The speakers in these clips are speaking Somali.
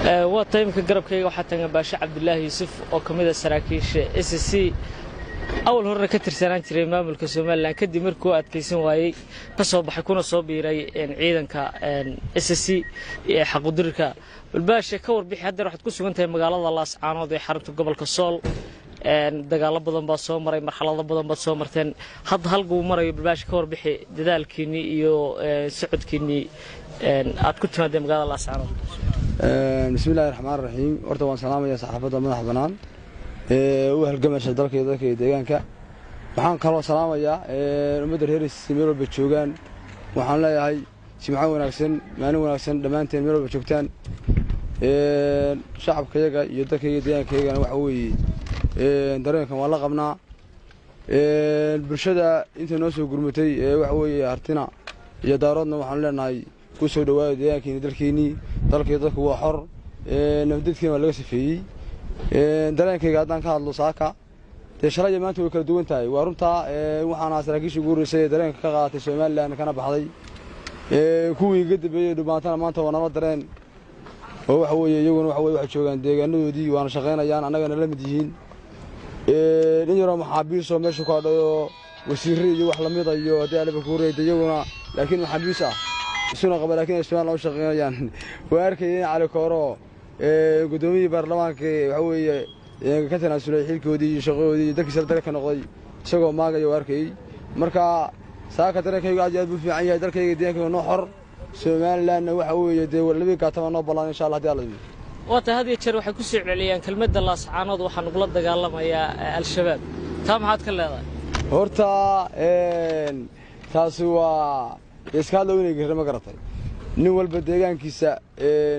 Waa taymka garabkayga waxaa taagan Baashe Cabdulaahi Yuusuf oo ka mid ah saraakiisha SSC, awal horena ka tirsanaan jiray maamulka Somaliland, kadib markuu adkaysan waayey ka soo baxay kuna soo biiray ciidanka SSC ee xaqudirirka. Balbaashe, ka warbixi haddeer waxaad ku sugan tahay magaalada Laascaanood ee xarunta gobolka Sool. Dagaalo badan baa soo maray, marxalado badan baad soo marteen, hadda halkuu marayo balbaashe ka warbixi dadaalkiinnii iyo socodkiinnii aad ku timaadeen magaalada Laascaanood. Bismillahi raxmaan raxiim. Horta waan salaamaya saxaafadda madaxa bannaan ee u halgamaysa dalka iyo dadka iyo deegaanka. Waxaan kaloo salaamayaa ummadda reer SSC meel walba joogaan. Waxaan leeyahay jimco wanaagsan, maalin wanaagsan dhammaanteen meel walba joogtaan. Shacabkayaga iyo dalkayga deegaankaygana waxa weeye dareenkan waan la qabnaa. Bulshada inta noo soo gurmatay ee waxa weeye Hartina iyo Daaroodna waxaanu leenahay ku soo dhawaada deegaankiini, dalkiinnii. Dalkii dadku waa xor, nabadedkiina waa laga safeeyey. Dareenkayga haddaan ka hadlo saaka, dee shalaya maanta way kala duwan tahay, waa runtaa. Waxaana saraakiisha ugu horreysay ee dareenka ka qaadatay Somaliland kana baxday. Kuwii iga dambeeyey dhumaantana maanta waa nala dareen oo waxa weeye iyaguna waxa weye waxay joogaan deegaanadoodii, waana shaqaynayaan, annagana la mid yihiin. In yaroo maxaabiisoo meesha ku hadhayoo wasiirre iyo wax lamida iyo haddii Aliba kuureyda iyaguna, laakiin maxaabiis ah isuna qaba, laakiin ay Somaliland u shaqaynayaan. Waa arkayay in Cali Kooro, guddoomiyihii baarlamaanka, waxa weeye ka tanaasulay xilkoodii iyo shaqadoodii iyo dalkiisa la dareen ka noqday isagoo maagaya, waa arkayey. Marka saaka dareenkaygu aad iyo aad buu fiican yahay. Dalkayga deegankayga noo xor, Somalilandna waxa weeye dee labii gaatama noo ballan insha Allah hadii Alla idmo. Waa tahay. Had iyo jeer waxay ku soo celceliyaan kelmadda Laascaanood waxaa nagula dagaalamayaa Al-Shabaab, taa maxaad ka leedahay? Horta taasi waa iska hadla inay garre ma garatay. Nin walba deegaankiisa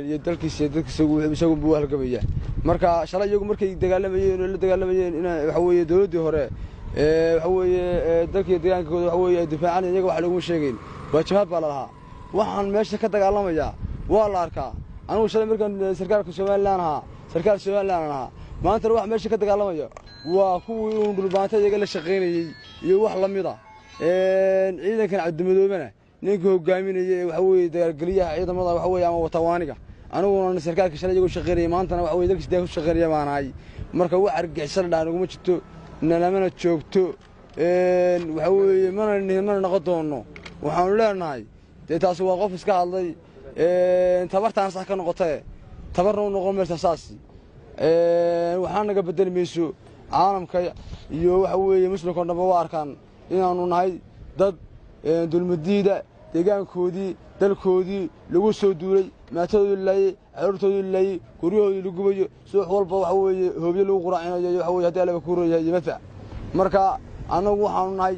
iyo dalkiisa iyo dadkiisa isagunbuu u halgamaya. Marka shalay iyagu markay dagaalamayeen oo la dagaalamayeen in waxa weeye dowladdii hore waxa weeye dalkiiyo deegaankooda waxa weeye ay difaacan, iyaga wax laguma sheegayn, waa jawaab baa la lahaa. Waxaan meesha ka dagaalamayaa waa la arkaa. Anigu shalay markaan sarkaalka Somaliland ahaa, sarkaal Somaliland aan ahaa. Maantana wax meesha ka dagaalamaya waa kuwii uun Dhulbaanta iyaga la shaqaynayey iyo wax la mid a. Ciidankan Cabdimadoobena ninka hogaaminaya ee waxa weeye dagaalgeliyaha ciidamada waxa weeye ama watawaaniga, aniguna sarkaalka shalay iyagu shaqaynaya, maantana waxa weye dalkiisa deeganka ku shaqaynaya baan ahay. Marka wax argagixisa la dhaha naguma jirto, nalamana joogto, waxa weeye mana nihin mana noqon doonno. Waxaanu leenahay dee taasi waa qof iska hadlay, tabartaan sax ka noqotae tabarna u noqon maysa saasi, waxaa naga bedeli mayso. Caalamka iyo waxa weeye muslimka o dhanba waa arkaan inaannu nahay dad dulmadiida, deegaankoodii dalkoodii lagu soo duulay, maatadoodii laayey, caruurtoodii laayey, guryahoodii la gubayo, subax walba waxa weeye hoobyo lagu quraacinayo iyo waxa weye haddii Allaba kuu royahay iyo madfac. Marka annagu waxaanu nahay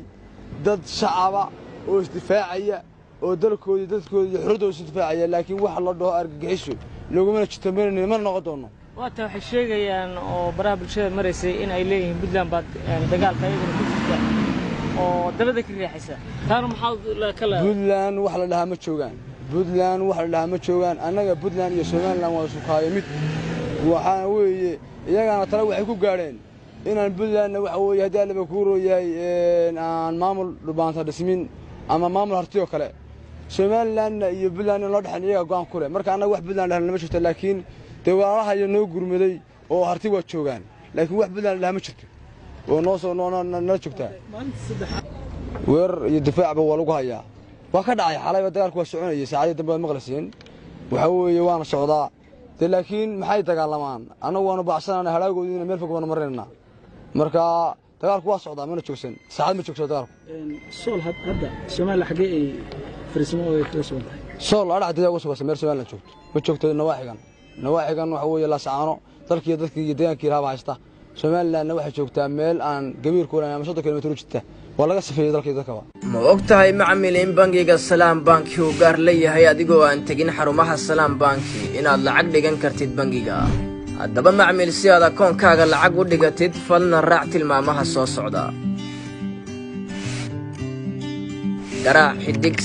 dad shacaba oo isdifaacaya oo dalkoodii dadkoodii iyo xorriddooda isu difaacaya, laakiin wax la dhaho argagixiso lagumana jirto, mana mana noqon doonno. Waata waxay sheegayaan oo baraha bulshada maraysay in ay leeyihiin Puntland baad dagaalka iyaguna ku jirta oo dabada ka riixaysa, taana maxaad ka leedahay? Puntland wax la dhahaa ma joogaan, Puntland wax la dhahaa ma joogaan. Annaga Puntland iyo Somaliland waa sukaayo mid. Waxaa weeye iyagana tale waxay ku gaadheen inaan Puntlandna waxa weeye haddii Allaba kuu rooyahay aan maamul Dhubaanta dhismin ama maamul Harti oo kale. Somalilandna iyo Puntland in loo dhexan iyaga go'aan ku leh. Marka annaga wax Puntland dhahna lama jirto, laakiin dee walaalahayo noo gurmaday oo Harti waa joogaan, laakiin wax Puntland dhaha ma jirto oo noo soo nala joogtaa. Weerar iyo difaacba waa lagu hayaa, waa ka dhacay xalayba, dagaalku waa soconayay saacadii dambe waad maqlayseen, waxa weeye waana socdaa dee. Laakiin maxay dagaalamaan? Annagu waanu baacsanana, hadhaagoodiina meel fog baanu marinaynaa. Marka dagaalku waa socdaa, mana joogsan, saacad ma joogso dagaalku. Sool hadda Soomaaliya xaggee ay fariisimo ay kaga sugan tahay? Sool adhacdaya uga sugaysa meel Somaliland joogto ma joogto. Nawaaxigan nawaaxigan waxa weeye Laasacaano dalkiiyo dadkii iyo deegaankii lahaaba haysta. Somalilandna waxay joogtaa meel aan gabiirku lahayn ama 30 kilomitir u jirta, waa laga safeeyey dalkii dadkaba. Ma og tahay macmil in bangiga Salaam Banki uu gaar leeyahay, adigoo aan tegin xarumaha Salaam Banki inaad lacag dhigan kartid bangiga? Haddaba macmil, si aad akoonkaaga lacag u dhigatid, fadlan raac tilmaamaha soo socda. Garaac xidig.